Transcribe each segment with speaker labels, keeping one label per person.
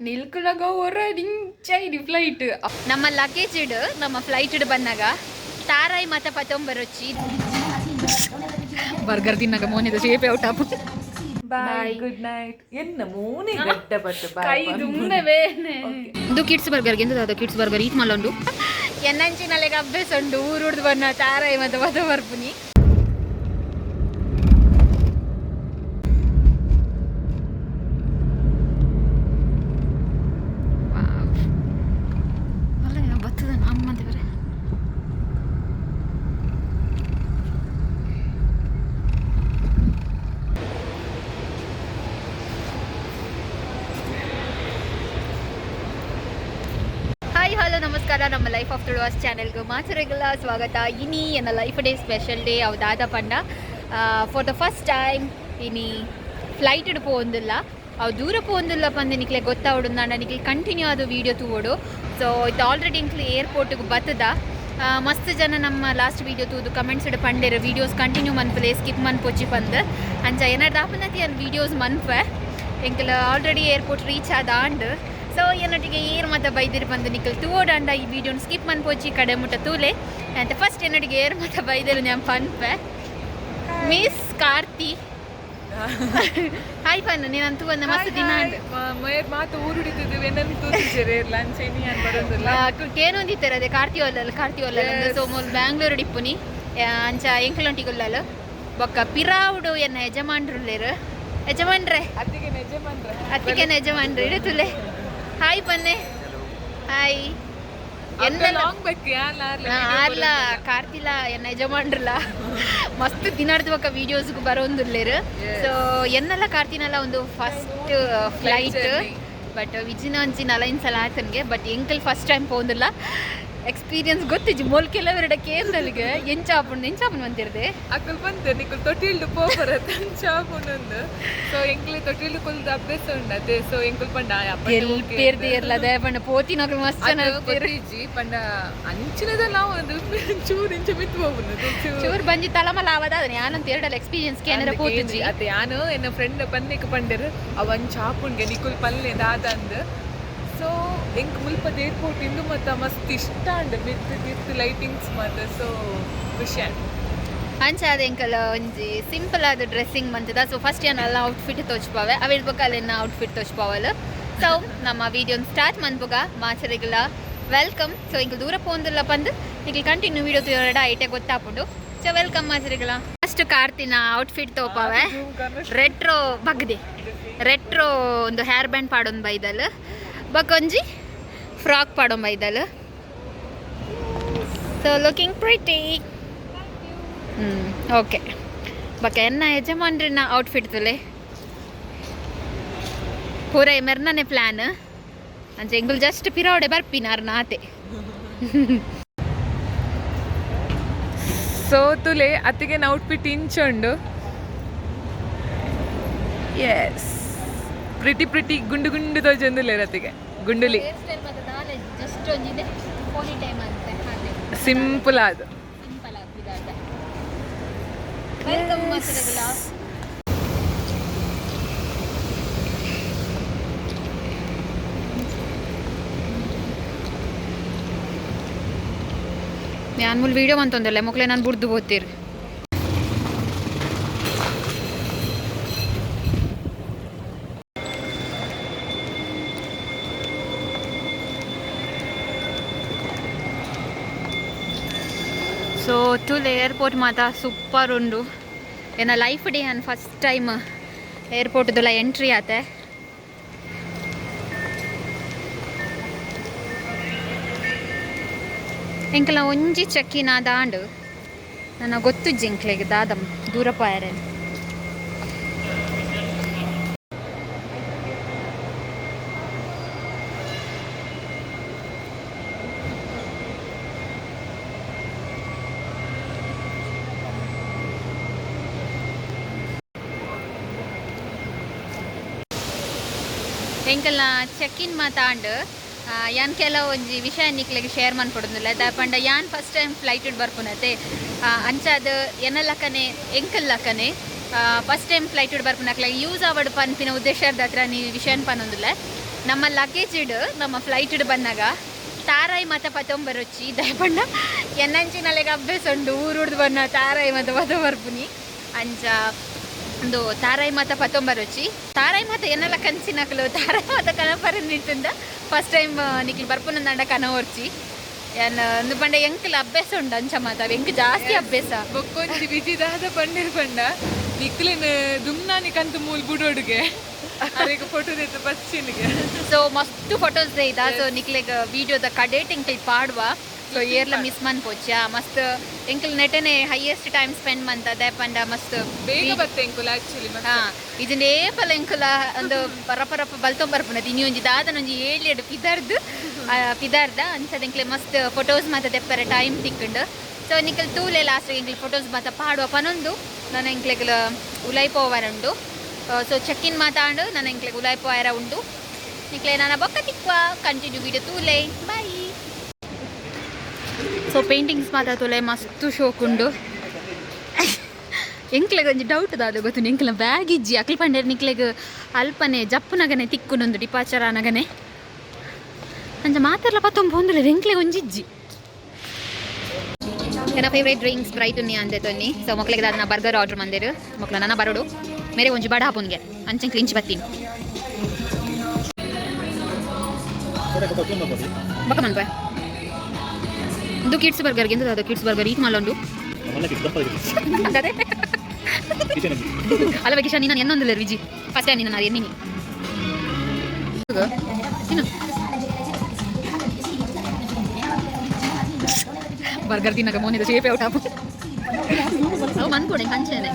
Speaker 1: ನಿಲ್ಕುನಗ ಒರ ನಿಂಚೈನಿ ಫ್ಲೈಟ್.
Speaker 2: ನಮ್ಮ ಲಗೇಜ್ ಇಡು, ನಮ್ಮ ಫ್ಲೈಟ್ ಇಡು ಬಂದಾಗ ತಾರಾಯಿ ಮತ ಪತ್ತೊಂಬರೊಚ್ಚಿ.
Speaker 1: ಬರ್ಗರ್ ತಿನ್ನಾಗ ಮೋನಿದ ಶೇಪೆ ಔಟ್ ಆಪು.
Speaker 3: ಬಾಯ್, ಗುಡ್ ನೈಟ್ ಎನ್ನ ಮೋನೆ ಗಡ್ಡ ಬಟ್ಟು.
Speaker 1: ಕೈ ದುಮ್ನೆ ಬೇನೆ.
Speaker 2: ಇದು ಕಿಡ್ಸ್ ಬರ್ಗರ್ ಎಂತದ ಅದು? ಕಿಡ್ಸ್ ಬರ್ಗರ್ ಈಟ್ ಮಲ್ಲೊಂಡು ಎನ್ನಂಚಿನಲೆಗೆ ಅಭ್ಯಾಸ ಉಂಡು. ಊರುಡ್ದು ಬನ್ನ ತಾರಾಯಿ ಮತ ಪತ ಬರ್ಪುನಿ. ಬತ್ತದ ಅಮ್ಮ ದೇವರೇ. ಹಾಯ್, ಹಲೋ, ನಮಸ್ಕಾರ. ನಮ್ಮ ಲೈಫ್ ಆಫ್ ತುಳುವಾಸ್ ಚಾನೆಲ್ಗೆ ಮಾಚರೆಗೆಲ್ಲ ಸ್ವಾಗತ. ಇನಿ ಎನ್ನ ಲೈಫ್ ಡೇ ಸ್ಪೆಷಲ್ ಡೇ. ಅವು ದಾದ ಪಂಡ, ಫಾರ್ the first time ಇನಿ ಫ್ಲೈಟ್ ಪೋವೊಂದಿಲ್ಲ. ಅವು ದೂರ ಪೋವೊಂದಿಲ್ಲ ಪಂದ್ ನಿಕ್ಲೆ ಗೊತ್ತಾವಡು ನಾಂಡ ನಿಕ್ಲೆ ಕಂಟಿನ್ಯೂ ಅದು ವೀಡಿಯೋ ತೂವೊಡು. ಸೊ ಇದು ಆಲ್ರೆಡಿ ಇಂಕ್ಲೆ ಏರ್ಪೋರ್ಟ್ಗೆ ಬತ್ತದ. ಮಸ್ತ್ ಜನ ನಮ್ಮ ಲಾಸ್ಟ್ ವೀಡಿಯೋ ತೂದು ಕಮೆಂಟ್ಸ್ ಪಂಡೇರು, ವೀಡಿಯೋಸ್ ಕಂಟಿನ್ಯೂ ಮನ್ಪುಲೆ, ಸ್ಕಿಪ್ ಮನ್ಪೊಚ್ಚಿ ಪಂದ್. ಅಂಚ ಏನಾದ್ರು ಆಪನತಿ ಅನ್ ವೀಡಿಯೋಸ್ ಮನ್ಪೆ. ಎಂಕಲ್ ಆಲ್ರೆಡಿ ಏರ್ಪೋರ್ಟ್ ರೀಚ್ ಆದ ಆಂಡ್. ಸೊ ಎನ್ನೊಟ್ಟಿಗೆ ಏರ್ ಮತ ಬೈದಿರು ಬಂದು ನಿಕ್ಕಲ್ ತೂವೋಡಂಡ ಈ ವಿಡಿಯೋನ ಸ್ಕಿಪ್ ಮನ್ಪೊಚ್ಚಿ, ಕಡೆ ಮುಟ್ಟ ತೂಲೆ ಅಂತ. ಫಸ್ಟ್ ಎನ್ನೊಟ್ಟಿಗೆ ಏರ್ ಮತ ಬೈದಿರು ഞാൻ ಪನ್ಪೆ. ಮಿಸ್ ಕಾರ್ತಿ, ಹಾಯ್ ಪನ್ನು. ನೀನು ತೂವನ್ನ ಮಸ್ತ್ ದಿನ ಆಂಡ್.
Speaker 3: ಮೇರ್ ಮಾತು ಊರುಡಿತಿದ್ದೀವಿ ಎನ್ನನ್ ತೂತಿಜೆರೆ ಲಂಚ್ ಇನಿ ಅನ್ ಬರೋದಿಲ್ಲ.
Speaker 2: ಕೇನೊಂದಿತ್ತಾರೆ ಅದೇ ಕಾರ್ತಿ ಒಲ್ಲಲ್, ಕಾರ್ತಿ ಒಲ್ಲಲ್. ಸೊ ಮೂಲು ಬ್ಯಾಂಗ್ಳೂರು ಡಿಪ್ಪುನಿ ಅಂಚ ಎಂಕಲೊಂಟಿಗುಲ್ಲಲ್. ಬೊಕ್ಕ ಪಿರಾವುಡು ಎನ್ನ ಯಜಮಾನ್ರುಲ್ಲೇರು. ಯಜಮಾನ್ರೆ.
Speaker 3: ಅತ್ತಿಗೆ ಯಜಮಾನ್ರೆ.
Speaker 2: ಅತ್ತಿಗೆನ ಯಜಮಾನ್ರು ಇಡುತ್ತುಲೆ. ಹಾಯ್ ಪನ್ನೆ, ಹಾಯ್.
Speaker 3: ಎನ್ನ ಲಾಂಗ್ ಬೆಕ್ ಯಾನ್.
Speaker 2: ಆರ್ಲ ಕಾರ್ತಿಲ ಎನ್ನ ಯಜಮಾನ್ರಲ್ಲ ಮಸ್ತ್ ದಿನಾರ್ದು ಬೊಕ್ಕ ವೀಡಿಯೋಸ್ಗೆ ಬರೋಂದುಲ್ಲೇರು. ಸೊ ಎನ್ನೆಲ್ಲ ಕಾರ್ತಿನಲ್ಲ ಒಂದು ಫಸ್ಟ್ ಫ್ಲೈಟ್.
Speaker 3: Journey.
Speaker 2: But ವಿಜಿನ ಒಂಜಿ ನಲೈನ್ ಸಲ ಆತನ್ಗೆ. ಬಟ್ ಎಂಕಲ್ ಫಸ್ಟ್ ಟೈಮ್ ಪೋಂದಿಲ್ಲ. ಎಕ್ಸ್ಪೀರಿಯನ್ಸ್ ಗೊತ್ತಿಜ್ಜಿ. ಮೊಲ್ ಕೆಲವರೆಡ ಕೇಂದಲ್ಗೆ ಎಂಚ ಆಪುಂಡು, ಎಂಚ ಆಪುಂಡು ಅಂತಿರ್ದೆ.
Speaker 3: ಅಕುಲ್ ಬಂತೆ ನಿಕುಲ್ ತೊಟ್ಟಿಲ್ಡು ಪೋಪರ ತಂಚಾಪುನೊಂದು. ಸೊ ಎಂಕ್ಲೆ ತೊಟ್ಟಿಲ್ಡು ಕುಲ್ದು ಅಭ್ಯಾಸ ಉಂಡತೆ. ಸೊ ಎಂಕುಲ್ ಪಂಡ
Speaker 2: ಎಲ್ ಪೇರ್ದು ಇರ್ಲದೆ ಪಂಡ ಪೋತಿನಕುಲು ಮಸ್ತ್ ಜನ ಇರ್ತೀರ್.
Speaker 3: ಗೊತ್ತಿಜ್ಜಿ ಪಂಡ ಅಂಚಿನದಲ್ಲ ಒಂದು ಚೂರು ಇಂಚ ಮಿತ್ತು ಹೋಗುದು.
Speaker 2: ಚೂರು ಬಂಜಿ ತಲಮಲ ಆವದ. ಅದನ್ನ ಯಾನಂತ ಎರಡಲ್ಲ ಎಕ್ಸ್ಪೀರಿಯನ್ಸ್ ಕೇನರ ಪೋತಿಜ್ಜಿ.
Speaker 3: ಅತ್ತೆ ಯಾನು ಎನ್ನ ಫ್ರೆಂಡ್ ಪನ್ನಿಕ್ ಪಂಡೆರ್ ಅವನ್ ಚಾಪುನ್ಗೆ ನಿಕುಲ್ ಪಲ್ಲೆ ದಾದಂದ್. ಸೊ ಎಂಕ್ ಮುಲ್ಪದ ಏರ್ಪೋರ್ಟ್ ಇಂದು ಮತ್ತ ಮಸ್ತ್ ಇಷ್ಟ ಅಂಡ್ ಮಿತ್ ಮಿತ್ ಲೈಟಿಂಗ್ಸ್ ಮತ್ತ. ಸೊ ಖುಷಿ ಆಂಡ್.
Speaker 2: ಅಂಚ ಅದ ಎಂಕಲ್ ಒಂಜಿ ಸಿಂಪಲ್ ಆದ ಡ್ರೆಸ್ಸಿಂಗ್ ಮಂತದ. ಸೊ ಫಸ್ಟ್ ಏನೆಲ್ಲ ಔಟ್ಫಿಟ್ ತೋಚ್ಪಾವೆ, ಅವಿಡ್ ಬೊಕ್ಕ ಅಲ್ಲೆನ್ನ ಔಟ್ಫಿಟ್ ತೋಚ್ಪಾವಲ್. ಸೊ ನಮ್ಮ ವಿಡಿಯೋನ್ ಸ್ಟಾರ್ಟ್ ಮನ್ಪುಗ. ಮಾಚರಿಗಳ welcome. So ಇಂಕ ದೂರ ಪೋಂದಿಲ್ಲ ಪಂದ್ ನಿಕ್ಲ್ ಕಂಟಿನ್ಯೂ ವಿಡಿಯೋ ತೂಯೊರಡ ಐಟೆ ಗೊತ್ತಾಪುಂಡು. ಸೊ welcome ಮಾಚರಿಗಳ. ಫಸ್ಟ್ ಕಾರ್ತಿನ ಔಟ್ಫಿಟ್ ತೋಪಾವೆ. ರೆಟ್ರೋ ಬಗ್ದೆ ರೆಟ್ರೋ ಒಂದು ಹೇರ್ ಬ್ಯಾಂಡ್ ಪಾಡೊಂದು ಬೈದಲ್, ಬೊಕ್ಕ ಒಂಜಿ ಫ್ರಾಕ್ ಪಾಡೊಂದು ಬೈದಲ್. So looking pretty. Okay, ಬೊಕ್ಕ ಎನ್ನ ಯಜಮಾನ್ರಿನ ಔಟ್ಫಿಟ್ ತುಲೆ. ಪೂರ ಮೆರ್ನನೆ ಪ್ಲಾನ್. ಅಂಚ ಎಂಗುಲ್ ಜಸ್ಟ್ ಪಿರಾವಡೆ ಬರ್ಪಿನ ಅರ್ನ ಆತೆ.
Speaker 3: ಸೊ ತುಲೆ ಅತ್ತಿಗೆ ಔಟ್ಫಿಟ್ ಇಂಚುಂಡು. ಎಸ್, ಪ್ರಿಟಿ ಪ್ರಿಟಿ ಗುಂಡು ಗುಂಡು ತೋಜೊಂದುಲ್ಲೇರ್ ಅತ್ತಿಗೆ ಗುಂಡುಲಿ.
Speaker 2: ಜಸ್ಟ್ ಒಂಜಿದೆ ಪೋನಿ ಟೈಮ್ ಅಂತ.
Speaker 3: ಸಿಂಪಲ್ ಅದು.
Speaker 2: ಸಿಂಪಲ್. Welcome. ಯಾನ್ ಮೂಲ ವೀಡಿಯೋ ಮಂತೊಂದಲ್ಲ ಮೊಕ್ಲೆ ನಾನು ಬುಡ್ದು ಬೋತೀರಿ. ಸೊ ತುಲೆ ಏರ್ಪೋರ್ಟ್ ಮಾತ ಸೂಪರ್ ಉಂಡು. ಎನ್ನ ಲೈಫ್ ಡೇ ನಾನು ಫಸ್ಟ್ ಟೈಮ್ ಏರ್ಪೋರ್ಟ್ದೆಲ್ಲ ಎಂಟ್ರಿ ಆತೆ. ಎಂಕಲ ಒಂಜಿ ಚೆಕ್ಕಿನ ದಾಂಡು ನನ್ನ ಗೊತ್ತುಜ್ಜಿ ಎಂಕ್ಲೆಗ್ ದಾದಂ ದೂರ ಪಾಯರೆ. ಎಂಕಲ್ನ ಚೆಕ್ ಇನ್ ಮಾತಾಂಡ್. ಯಾನ್ ಕೆಲವು ಒಂಜಿ ವಿಷಯ ನಿಕ್ಲೆಗ್ ಶೇರ್ ಮನ್ಪೊಡೊಂದುಲ್ಲೆ. ದಾಯೆ ಪಂಡ ಯಾನ್ ಫಸ್ಟ್ ಟೈಮ್ ಫ್ಲೈಟ್ ಬರ್ಪುನತೆ. ಅಂಚಾದ್ ಎನ್ನ ಲಕ್ಕನೆ ಎಂಕಲ್ ಲಕ್ಕನೆ ಫಸ್ಟ್ ಟೈಮ್ ಫ್ಲೈಟ್ ಬರ್ಪುನಕ್ಲೆ ಯೂಸ್ ಆವಡ್ ಪನ್ಪಿನ ಉದ್ದೇಶದ ಹತ್ರ ನೀ ವಿಷಯನ್ ಪನೊಂದುಲ್ಲೆ. ನಮ್ಮ ಲಗೇಜ್ ನಮ್ಮ ಫ್ಲೈಟ್ ಬಂದಾಗ ತಾರಾಯಿ ಮಾತ ಪತೊಂಬರೊಚ್ಚಿ ದಯಪಂಡ ಎನ್ನಂಚಿನಲೆಗ ಅಭ್ಯಾಸ ಉಂಡು ಊರುಡ್ದು ಬನ್ನ ತಾರಾಯಿ ಮಾತ ಪತೊಂಬರ್ಪುನಿ ಅಂಚ ಒಂದು ತಾರಾಯಿ ಮಾತ ಪತೊಂಬರೊಚ್ಚಿ ತಾರಾಯಿ ಮಾತ ಎನ್ನೆಲ್ಲ ಕನ್ಸಿನಕಲು ತಾರಾಯಿ ಮಾತ ಕನಪರ ನಿಂತಂದ ಫಸ್ಟ್ ಟೈಮ್ ನಿಕ್ಲು ಬರ್ಪುನಂದಂಡ ಕನವರ್ಚಿ ಏನ್ ಒಂದು ಪಂಡ ಎಂಕಲ ಅಭ್ಯಾಸ ಉಂಡು ಅಂಚ ಮಾತ ಎಂಕ್ ಜಾಸ್ತಿ ಅಭ್ಯಾಸ.
Speaker 3: ಬೊಕ್ಕೊಂಜಿ ವಿಜಿದಾದ ಪಂಡಿರ್ ಪಂಡ ನಿಕ್ಲೆನ್ ದುಮ್ನಾನಿ ಕಂತು ಮೂಲ್ ಬುಡೋಡುಗೆ ಅರೆಗ್ ಫೋಟೋ ದೆತ್ತು ಬಚ್ಚಿನಿಗೆ.
Speaker 2: ಸೊ ಮಸ್ತ್ ಫೋಟೋಸ್ ಇದ. ಸೊ ನಿಕ್ಲೆಗ್ ವಿಡಿಯೋದ ಕಡೇಟ್ ಎಂಕಲ್ ಪಾಡ್ವ. ಸೊ ಏರ್ಲ ಮಿಸ್ ಮನ್ಪೊಚ್ಚ. ಮಸ್ತ್ ಎಂಕಲ್ ನೆಟನೆ ಹೈಯೆಸ್ಟ್ ಟೈಮ್ ಸ್ಪೆಂಡ್ ಮಂತ ಪಂಡ ಮಸ್ತ್.
Speaker 3: ಬೇಗ ಬತ್ತೆ ಎಂಕುಲು ಆಕ್ಚುಲಿ.
Speaker 2: ಹಾ, ಇದನ್ನ ಏಪಲ ಎಂಕುಲ ಒಂದು ರಪ ರಪ ಬಲ್ತೊಂಬರ್ಪುನ ಇನಿ ಒಂಜಿ ದಾದನ ಒಂಜಿ ಏಳಿಯಡು ಪಿದರ್ದು ಪಿದಾರ್ದ ಅಂಚದ ಎಂಕ್ಲೆ ಮಸ್ತ್ ಫೋಟೋಸ್ ಮಾತ ದೆಪ್ಪರೆ ಟೈಮ್ ತಿಕ್ಕಂಡು. ಸೊ ನಿಕಲ್ ತೂಲೆ, ಲಾಸ್ಟ್ ಎಂಕ್ಲೆ ಫೋಟೋಸ್ ಮಾತ ಪಾಡುವ ಪನೊಂದು ನನ್ನ ಎಂಕ್ಲೆಗ್ಲ ಉಲೈ ಪೋವರುಂಡು. ಸೊ ಚೆಕ್ ಇನ್ ಮಾತಾಂಡು ನನ್ನ ಎಂಕ್ಲೆಗ್ ಉಲೈ ಪೋಯರ ಉಂಡು. ನಿಕ್ಲೆ ನನ್ನ ಬೊಕ್ಕ ತಿಕ್ವ, ಕಂಟಿನ್ಯೂ ವಿಡಿಯೋ ತೂಲೆ, ಬಾಯ್. ಸೊ ಪೇಂಟಿಂಗ್ಸ್ ಮಾತ ತೂಲೆ, ಮಸ್ತ್ ಶೋಕ್ ಉಂಡು. ಎಂಕ್ಲೆಗ್ ಒಂಜಿ ಡೌಟ್ ದಾದ ಗೊತ್ತು? ಎಂಕ್ಲ ಬ್ಯಾಗ್ ಇಜ್ಜಿ. ಅಕ್ಲ್ ಪಂಡೇರ್ ನಿಕ್ಲೆಗ್ ಅಲ್ಪನೆ ಜಪ್ಪುನಗನೆ ತಿಕ್ಕುನೊಂದು ಡಿಪಾಚರ್ ಆನಗನೆ. ಅಂಚ ಮಾತೆರ್ಲ ಪತ್ತೊಂಬ ಎಂಕ್ಲೆಗ್ ಒಂಜಿ ಇಜ್ಜಿ. ಎನ್ನ ಫೇವ್ರೇಟ್ ಡ್ರಿಂಕ್ಸ್ ಸ್ಪ್ರೈಟ್ ಉನ್ನಿ ಅಂದೆ ತೊನ್ನಿ. ಸೊ ಮೊಕ್ಲೆಗ್ ದಾದನ ಬರ್ಗರ್ ಆರ್ಡರ್ ಮಂದಿರು. ಮೊಕ್ಲ ನನ್ನ ಬರೋಡು ಮೇರೆ ಒಂಜಿ ಬಡ ಹಾಪುನ್ಗೆ ಅಂಚೆಂಕ್ಲು ಇಂಚಿ ಬತ್ತೀನಿ. ಬಕ್ಕ ಮನ್ಪೆ ಇದು ಕಿಡ್ಸ್ ಬರ್ಗರ್ಗೆ ಎಂತ? ಅದು ಕಿಡ್ಸ್ ಬರ್ಗರ್ ಈಗ ಮಲ್ಲೊಂಡು ಅದೇ. ಅಲ್ಲ ಕಿಶನ್, ನೀನು ಎನ್ನೊಂದಿಲ್ಲ ವಿಜಿ. ಫಸ್ಟ್ ಟೈಮ್ ನೀನು ಎನ್ನಿನಿ ತಿನ್ನು. ಬರ್ಗರ್ ತಿನ್ನಕ ಮೋನಿದ ಶೇಪೆ ಔಟ್ ಆಪು. ಅವು ಮನ್ಕೊಡೆ ಕಂಚನೆ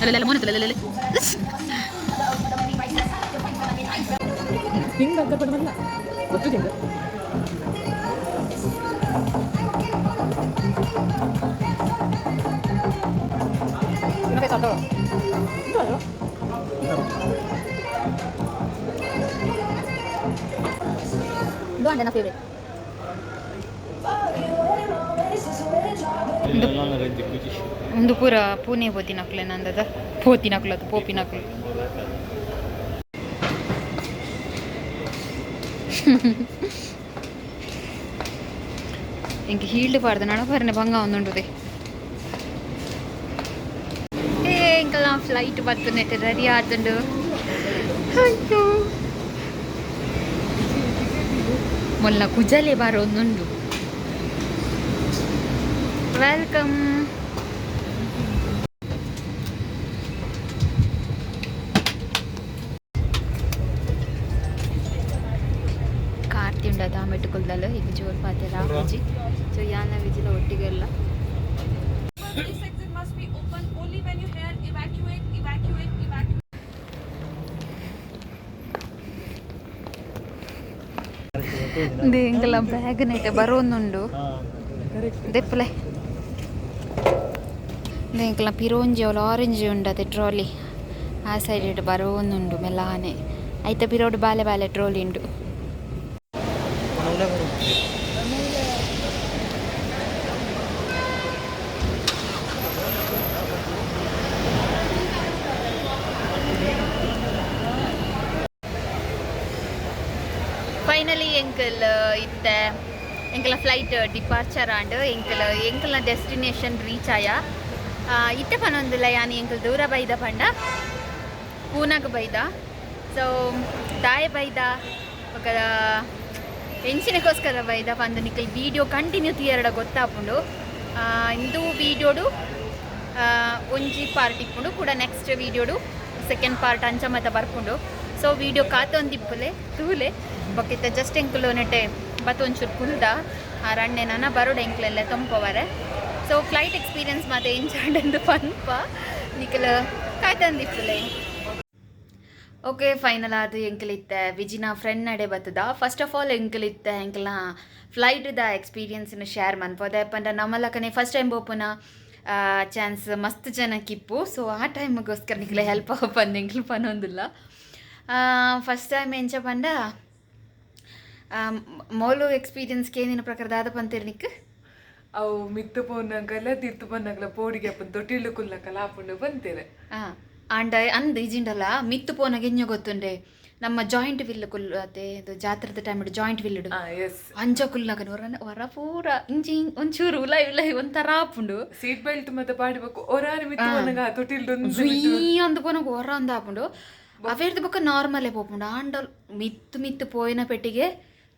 Speaker 2: ಅಲ್ಲೆಲ್ಲ ಮೋನೆ ಅಲ್ಲೆಲ್ಲ.
Speaker 3: ಹಿಂಗೆ ಅಂತ ಪಡಮಲ್ಲ ಗೊತ್ತಿದೆ.
Speaker 2: ಇದು ನನ್ನ ಫೇವ್ರೇಟ್. ಒಂದು ಪೂರ ಪೂನೆ ಪೋತಿನಕ್ಲೆ ನಂದದ ಪೋತಿನಕ್ಲು ಅದು ಪೋಪಿನಕ್ಲು. ಇಂಕ ಹೀಲ್ಡ್ ಪಾಡ್ದ ನಡಪರನೆ ಬಂಗ ಒಂದುಂಡುದೆ. ಏ ಇಂಕಲ್ಲ ಫ್ಲೈಟ್ ಬತ್ತು ನೆಟ್ ರೆಡಿ ಆತುಂಡು. ಅಯ್ಯೋ, ಮೊಲ್ಲ ಕುಜಲೆ ಬಾರೊಂದುಂಡು. Welcome. ಕಾರ್ತಿ ಉಂಡದ ಆಮೆಟ್ಟು ಕುಲ್ದಲ್ಲ ಈಗ ಜೋರ್ ಪಾತೆರ ಆಪುಜಿ. ಸೊ ಯಾನ ವಿಜಿಲ ಒಟ್ಟಿಗೆಲ್ಲ.
Speaker 4: This exit must be open only when you hear evacuate, evacuate, evacuate.
Speaker 2: ಎಂಕಲ ಬ್ಯಾಗ್ ನೆಟ್ಟೆ ಬರೋಂದುಂಡು ದೆಪ್ಪಲೆ. ಎಂಕಲ ಪಿರೋಂಜಿ ಅವಳು ಆರೆಂಜ್ ಉಂಡು ಅದೇ ಟ್ರಾಲಿ ಆ ಸೈಡ್ ಇಟ್ಟು ಬರೋಂದುಂಡು ಮೆಲ್ಲಾನೆ. ಐತ ಪಿರೋಡು ಬಾಲೆ ಬಾಲೆ ಟ್ರೋಲಿ ಉಂಡು. ಫೈನಲಿ ಎಂಕಲ್ ಇತ್ತೆ ಎಂಕಲ ಫ್ಲೈಟ್ ಡಿಪಾರ್ಚರ್ ಆಂಡ್. ಎಂಕಲ್ ಎಂಕಲ್ನ ಡೆಸ್ಟಿನೇಷನ್ ರೀಚ್ ಆಯ. ಇತ್ತೆ ಪನೊಂದಿಲ್ಲ ಯಾನಿ ಎಂಕಲ್ ದೂರ ಬೈದ ಪಂಡ ಪೂನಾಗ್ ಬೈದ. ಸೊ ದಾಯ ಬೈದ ಬೊಕ ಎಂಚಿನಕ್ಕೋಸ್ಕರ ಬೈದ ಪಂದ್ ನಿಕಲ್ ವೀಡಿಯೋ ಕಂಟಿನ್ಯೂ ತೂಯೆರಡ ಗೊತ್ತಾಪುಂಡು. ಇಂದು ವೀಡಿಯೋಡು ಒಂಜಿ ಪಾರ್ಟ್ ಇಪ್ಪುಂಡು, ಕೂಡ ನೆಕ್ಸ್ಟ್ ವೀಡಿಯೋಡು ಸೆಕೆಂಡ್ ಪಾರ್ಟ್ ಅಂಚ ಮತ ಬರ್ಪುಂಡು. ಸೊ ವೀಡಿಯೋ ಕಾತೊಂದಿಪ್ಪುಲೆ, ತೂಲೆ. ಬೊಕ್ಕಿತ್ತ ಜಸ್ಟ್ ಎಂಕುಲು ನೆಟೆ ಬತ್ತ ಒಂಚೂರು ಕುಲ್ದ. ಆ ರಣ್ಣೆ ನನ ಬರೋಡು ಎಂಕ್ಲೆಲ್ಲ ತೊಂಪವರೆ. ಸೊ ಫ್ಲೈಟ್ ಎಕ್ಸ್ಪೀರಿಯನ್ಸ್ ಮಾತ ಎಂಚಾಂಡ್ ಪನ್ಪ, ನಿಕಲ್ ಕಾತೊಂದಿಪ್ಪುಲೆ. ಓಕೆ, ಫೈನಲ್ ಅದು ಎಂಕಲಿತ್ತೆ ವಿಜಿನ ಫ್ರೆಂಡ್ ನಡೆ ಬತ್ತದ. ಫಸ್ಟ್ ಆಫ್ ಆಲ್ ಎಂಕಲಿತ್ತೆ ಎಂಕಲ್ನ ಫ್ಲೈಟ್ದ ಎಕ್ಸ್ಪೀರಿಯನ್ಸ್ನ ಶೇರ್ ಮನ್ಪೋದೆ ಪಂಡ ನಮ್ಮಲಕನೆ ಫಸ್ಟ್ ಟೈಮ್ ಬೋಪುನ ಚಾನ್ಸ್ ಮಸ್ತ್ ಜನಕ್ಕಿಪ್ಪು. ಸೊ ಆ ಟೈಮ್ಗೋಸ್ಕರ ನಿಕ್ಲೆ ಹೆಲ್ಪ್ ಪಂದ್ ಎಂಕ್ಲು ಪನೊಂದಿಲ್ಲ. ಫಸ್ಟ್ ಟೈಮ್ ಎಂಚ ಪಂಡ ಮೋಲು ಎಕ್ಸ್ಪೀರಿಯನ್ಸ್ ಕೇನಿನ ಪ್ರಕಾರ ದಾದ ಪಂತೀರ್ ನಿಕ್?
Speaker 3: ಅವು ಮಿತ್ತು ಪೋನಗಲ ತಿರ್ತು ಪೋನಗಲ ಪೋಡಿಗೆ ಅಪ್ಪನ್ ತೊಟ್ಟಿಲು ಕುಲ್ಲಕಲ ಆಪುಂಡು ಬಂತೇರೆ.
Speaker 2: ಹಾಂ, ಆಂಡ ಅಂದ್ ಇಜಿಂಡಲ್ಲ ಮಿತ್ತು ಪೋನಾಗ ಎಂಜ ಗೊತ್ತುಂಡೆ. ನಮ್ಮ ಜಾಯಿಂಟ್ will ಕುಲ್ಲು ಅದೇ ಇದು ಜಾತ್ರೆದ ಟೈಮ್ ಜಾಯಿಂಟ್ will
Speaker 3: S.
Speaker 2: ಅಂಚ ಕುಲ್ಲಾಗ ಹೊರ ಹೊರ ಪೂರ ಇಂಚಿ ಒಂಚೂರು ಉಲಾಯ್ ಉಲಾಯ್ ಒಂಥರ ಆಪುಂಡು.
Speaker 3: ಸೀಟ್ ಬೆಲ್ಟ್ ಮತ್ತೆ ಪಾಡಿಬೇಕು, ಒರಾನಿ ಮಿತ್ತು ಪೋನಗ ತೊಟ್ಟಿಲ್.
Speaker 2: ಜುಯ್ ಅಂದ್ ಪೋನಗ ಹೊರ ಅಂದ ಆಪುಂಡು. ಅವೇರ್ದ ಬೊಕ್ಕ ನಾರ್ಮಲೇ ಪೋಪುಂಡು. ಆಂಡ ಮಿತ್ತು ಮಿತ್ತು ಪೋಯಿನ ಪೆಟ್ಟಿಗೆ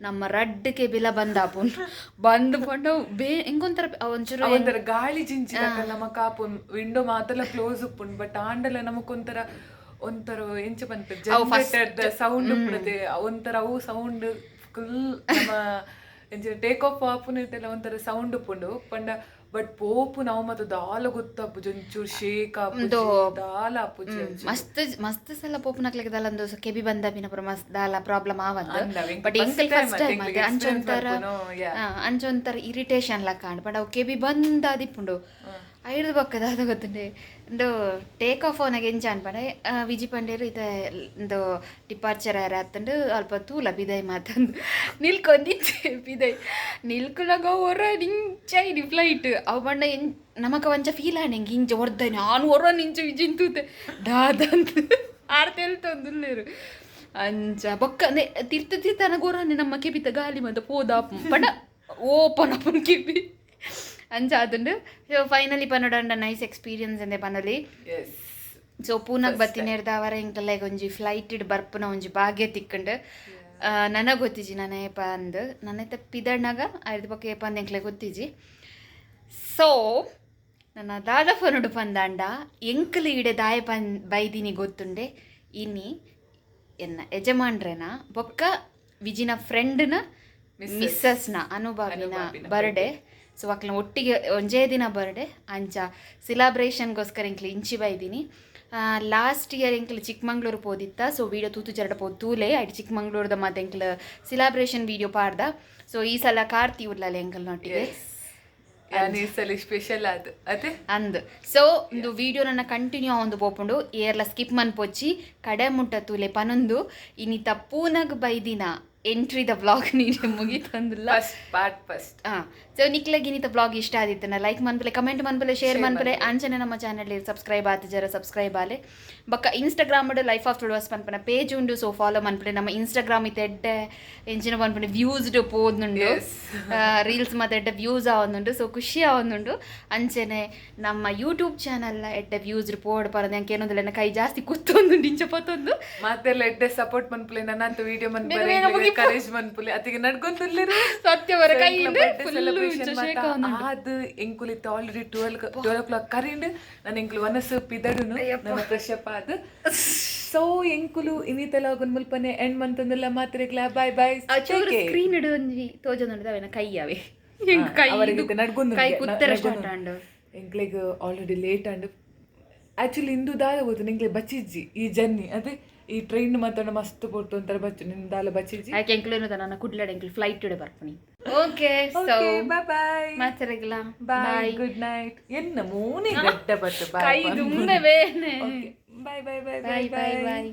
Speaker 2: ನಮ್ಮ ರಡ್ಡ್ ಕೆಬಿಲ ಬಂದ್ ಆಪುಂಡು. ಬಂದ್ ಪಂಡ ಬೇ ಎಂಕೊಂತರ ಒಂಚೂರು.
Speaker 3: ಒಂಥರ ಗಾಳಿ ಜಿಂಜಿ ನಮ್ಮ ಕಾಪು. ವಿಂಡೋ ಮಾತ್ರ ಕ್ಲೋಸ್ ಉಪ್ಪುಂಡು, ಬಟ್ ಆಂಡಲ ನಮಕೊಂಥರ ಒಂಥರ ಎಂಚ ಪನ್ಪೆ, ಜನರೇಟರ್ ಸೌಂಡ್ ಉಪ್ಪುನತೆ ಒಂಥರ. ಅವು ಸೌಂಡ್ ಫುಲ್ ನಮ್ಮ ಎಂಚ ಟೇಕ್ ಆಫ್ ಆಪುನೈತೆಲ್ಲ ಒಂಥರ ಸೌಂಡ್ ಉಪ್ಪುಂಡು ಪಂಡ. ಬಟ್ ಪೋಪು ನಾವು ಮತ್ತೆ ದಾಲ ಗೊತ್ತಾಪುಜಿ, ಒಂಚೂರು ಶೇಕ್ ಆಪುಜಿ, ದಾಲ ಆಪುಜಿ ಒಂಚೂರು.
Speaker 2: ಮಸ್ತ್ ಮಸ್ತ್ ಸಲ ಪೋಪುನಕ್ಲೆಗ್ ದಾಲ ಒಂದು ಕೆಬಿ ಬಂದ ಬಿನ ಪೂರ ಮಸ್ತ್ ದಾಲ ಪ್ರಾಬ್ಲಮ್ ಆವಂದ್.
Speaker 3: ಅಂದ, ಎಂಕ್
Speaker 2: but
Speaker 3: first
Speaker 2: ಎಂಕಲ್
Speaker 3: time
Speaker 2: first time
Speaker 3: ಎಂಕ್ಲೆಗ್
Speaker 2: ಅದೇ ಅಂಚ
Speaker 3: experience
Speaker 2: ಒಂಥರ
Speaker 3: ಮಲ್ಪುನು, yeah.
Speaker 2: ಅಂಚ ಒಂಥರ ಇರಿಟೇಷನ್ ಲಕ್ಕ ಅಂಡ್. ಬಟ್ ಅವು ಕೆಬಿ ಬಂದ ಆದಿಪ್ಪುಂಡು. ಐರ್ದ ಬೊಕ್ಕ ದಾದ ಗೊತ್ತುಂಡೆ, ಇಂದು ಟೇಕ್ ಆಫ್ ಅವನಾಗ ಎಂಚ ಅನ್ಪಂಡೆ, ವಿಜಿ ಪಂಡೇರು ಇತ್ತೆ ಇಂದು ಡಿಪಾರ್ಚರ್ ಆರ ಆತಂಡು, ಅಲ್ಪ ತೂಲ ಬಿದೈ ಮಾತಂದು ನಿಲ್ಕೊಂದಿತ್ತೆ. ಬಿದೈ ನಿಲ್ಕುನಾಗ ಹೊರ ನಿಂಚ ಇನಿ ಫ್ಲೈಟ್ ಅವು ಬಣ್ಣ ಎನ್ ನಮಕ ಒಂಚ ಫೀಲ್ ಆಂಡ್ ಎಂಕ್ ಇಂಚ ಹೊರ್ದ ನಾನು ಹೊರ ನಿಂಚ ವಿಜಿನ್ ತೂತೆ ದಾದಂತ ಆರ್ ತೆಲ್ತೊಂದುಲ್ಲೇರು. ಅಂಚ ಬೊಕ್ಕ ತಿರ್ತ ತಿರ್ತ ಗೊರನೆ ನಮ್ಮ ಕೆಬಿತ ಗಾಲಿ ಮಂತ ಪೋದ ಪಂಡ ಓಪನ್ ಅಪನ್ ಕೆಬಿ ಅಂಚ ಆತುಂಡು. ಸೊ ಫೈನಲಿ ಪನ್ನೊಡಂಡ ನೈಸ್ ಎಕ್ಸ್ಪೀರಿಯನ್ಸ್ ಎಂದೆ ಪನೊಲಿ.
Speaker 3: ಎಸ್.
Speaker 2: ಸೊ ಪೂನಾಗ್ ಬತ್ತಿನೇರ್ದ ಅವರ ಎಂಕಲೆಗ್ ಒಂಜಿ ಫ್ಲೈಟ್ ಬರ್ಪುನ ಒಂಜಿ ಭಾಗ್ಯ ತಿಕ್ಕಂಡು. ನನಗೆ ಗೊತ್ತಿಜಿ ನಾನು ಏಪ ಅಂದ್ ನನ್ನ ಪಿದಣ್ಣಾಗ ಐದು ಬೊಕ್ಕ ಏಪ ಅಂದ್ ಎಂಕ್ಲೆ ಗೊತ್ತಿಜಿ. ಸೊ ನನ್ನ ದಾದ ಫೋನುಡು ಪಂದಾಂಡ, ಎಂಕಲು ಈಡೆ ದಾಯ ಪನ್ ಬೈದಿನಿ ಗೊತ್ತುಂಡೆ? ಇನಿ ಎನ್ನ ಯಜಮಾನ್ರೇನ ಬೊಕ್ಕ ವಿಜಿನ ಫ್ರೆಂಡ್ನ ಮಿಸ್ಸಸ್ನ ಅನುಭಾವಿನ
Speaker 3: ಅನುಭಾವಿನ
Speaker 2: ಬರ್ಡೇ. ಸೊ ಅಕ್ಲ ಒಟ್ಟಿಗೆ ಒಂಜೇ ದಿನ ಬರ್ಡೇ. ಅಂಚ ಸಿಲಾಬ್ರೇಷನ್ಗೋಸ್ಕರ ಎಂಕ್ಲು ಇಂಚಿ ಬೈದಿನಿ. ಲಾಸ್ಟ್ ಇಯರ್ ಎಂಕ್ಲು ಚಿಕ್ಕಮಂಗ್ಳೂರು ಪೋದಿತ್ತ. ಸೊ ವೀಡಿಯೋ ತೂತು ಜರಡ ಪೋ ತೂಲೆ. ಐಟ್ ಚಿಕ್ಕಮಂಗ್ಳೂರ್ದ ಮತ್ತೆ ಎಂಕ್ಲು ಸಿಲಾಬ್ರೇಷನ್ ವೀಡಿಯೋ ಪಾಡ್ದ. ಸೊ ಈ ಸಲ ಕಾರ್ತಿ ಉರ್ಲಲ್ಲ ಎಂಕಲ್ನೊಟ್ಟಿಗೆ.
Speaker 3: ಯಾನ್ ಈ ಸಲ ಸ್ಪೆಷಲ್ ಅದು ಅದೇ.
Speaker 2: ಅಂದ್ ಸೊ ಒಂದು ವಿಡಿಯೋ ನನ್ನ ಕಂಟಿನ್ಯೂ ಒಂದು ಪೋಪುಂಡು. ಏರ್ಲ ಸ್ಕಿಪ್ ಮನ್ಪೊಚ್ಚಿ, ಕಡೆ ಮುಟ್ಟ ತೂಲೆ ಪನೊಂದು. ಇನಿತ ಪೂನಗ್ ಬೈದಿನ ಎಂಟ್ರಿದ ವ್ಲಾಗ್ ನೀನೆ ಮುಗಿತಂದಿಲ್ಲ.
Speaker 3: First part first.
Speaker 2: ಸೊ ನಿಕ್ಲೆಗ್ ಇನಿತ ವ್ಲಾಗ್ ಇಷ್ಟ ಆದಿತ್ತನ ಲೈಕ್ ಮನ್ಪುಲೆ, ಕಮೆಂಟ್ ಮನ್ಪುಲೆ, ಶೇರ್ ಮನ್ಪುಲೆ. ಅಂಚನೆ ನಮ್ಮ ಚಾನಲ್ ಸಬ್ಸ್ಕ್ರೈಬ್ ಆತ ಜರ ಸಬ್ಸ್ಕ್ರೈಬ್ ಆಲೆ. ಬೊಕ್ಕ ಇನ್ಸ್ಟಾಗ್ರಾಮ್ ಲೈಫ್ ಆಫ್ ತುಳುವಸ್ ಪನ್ಪನ ಪೇಜ್ ಉಂಡು, ಸೊ ಫಾಲೋ ಮನ್ಪುಲೆ. ನಮ್ಮ ಇನ್ಸ್ಟಾಗ್ರಾಮ್ ಇತ್ತೆ ಎಡ್ಡೆ ಎಂಚಿನ ಪನ್ಪುಂಡು ವ್ಯೂಸ್ಡ್ ಪೋದುಂಡು. ರೀಲ್ಸ್ ಮತ್ತೆ ಎಡ್ಡೆ ವ್ಯೂಸ್ ಆವೊಂದುಂಡು, ಸೊ ಖುಷಿ ಆವೊಂದುಂಡು. ಅಂಚನೆ ನಮ್ಮ ಯೂಟ್ಯೂಬ್ ಚಾನಲ್ ಎಡ್ಡೆ ವ್ಯೂಸ್ ಪೋಡ್ ಪರಂದ್ ಎಂಕ್ ಏನೊಂದಿಲ್ಲ, ಕೈ ಜಾಸ್ತಿ ಕುತ್ತೊಂದುಂಡು ಇಂಚ ಪತ್ತೊಂದು.
Speaker 3: ಮಾತೆಲ್ಲ ಎಡ್ಡೆ ಸಪೋರ್ಟ್ ಮನ್ಪುಲೆ, ನನ್ನಂತ ವಿಡಿಯೋ
Speaker 2: ಬೇಗ
Speaker 3: ಮನ್ಪುಲೆ,
Speaker 2: ಬೇಗ ಮುಗಿಪು.
Speaker 3: ಕರೇಜ್ ಮನ್ಪುಲೆ. ಅತಿಗೆ ನಡ್ಕೊಂದುಲ್ಲೆರು.
Speaker 2: ಸತ್ಯ ವರ ಕೈ ಫುಲ್ ಶೇಕ್ ಆವೊಂದುಂಡು.
Speaker 3: ಅದು ಎಂಕುಲಿತ್ತ ಆಲ್ರೆಡಿ 12 ಓ ಕ್ಲಾಕ್ ಕರಿಂಡ್. ನಾನು ಎಂಕುಲು ವನಸು ಪಿದಡುನು, ನನ್ನ ಫ್ರೆಶ್ ಅಪ್ ಆದ್. ಸೊ ಎಂಕುಲು ಇನ್ನಿತೆಲ್ಲ ಮುಲ್ಪನೆ ಎಂಡ್ ಮಂತಂದೆಲ್ಲ ಮಾತ್ರೆಗ್ಲ ಬಾಯ್ ಬಾಯ್.
Speaker 2: ಚೂರು ಸ್ಕ್ರೀನ್ ಇಡು ಒಂಜಿ ತೋಜೊಂದುಂಡು ಅವೇನ ಕೈ ಅವೆ ಎಂಕ್ ಕೈ
Speaker 3: ನಡ್ಗೊಂದು
Speaker 2: ಕೈ ಕುತ್ತರ ಸ್ಟಾರ್ಟ್ ಆಂಡ್.
Speaker 3: ಎಂಕ್ಲೆಗ್ ಆಲ್ರೆಡಿ ಲೇಟ್ ಆಂಡ್. ಆಕ್ಚುಲಿ ಇಂದು ದಾದ ಗೊತ್ತು, ನಿಂಕ್ಲೆ ಬಚ್ಚಿಜ್ಜಿ ಈ ಜರ್ನಿ ಅದೇ. ಈ ಟ್ರೈನ್ ಮಾತಾಡ ಮಸ್ತ್ ಪೊರ್ತು ಒಂಥರ ಬಚ್ಚು ನಿನ್ ದಾಲ ಬಚ್ಚಿಜ್ಜಿ.
Speaker 2: ಯಾಕೆ ಎಂಕ್ಲು ನನ್ನ ಕುಡ್ಲಡೆ ಎಂಕ್ಲು ಫ್ಲೈಟ್ ಇಡೆ ಬರ್ಪುನಿ. Okay, so
Speaker 3: bye bye.
Speaker 2: ಮಾತ್ರೆಗ್ಲ.
Speaker 3: Bye, good night. ಎನ್ನ ಮೂನೆ ಗಡ್ಡ ಬಟ್ಟು.
Speaker 2: ಕೈ
Speaker 3: ಬಾಯ್.
Speaker 2: ದುಂಬೆ ಬೇನೆ.
Speaker 3: Bye bye bye.
Speaker 2: Bye bye boy.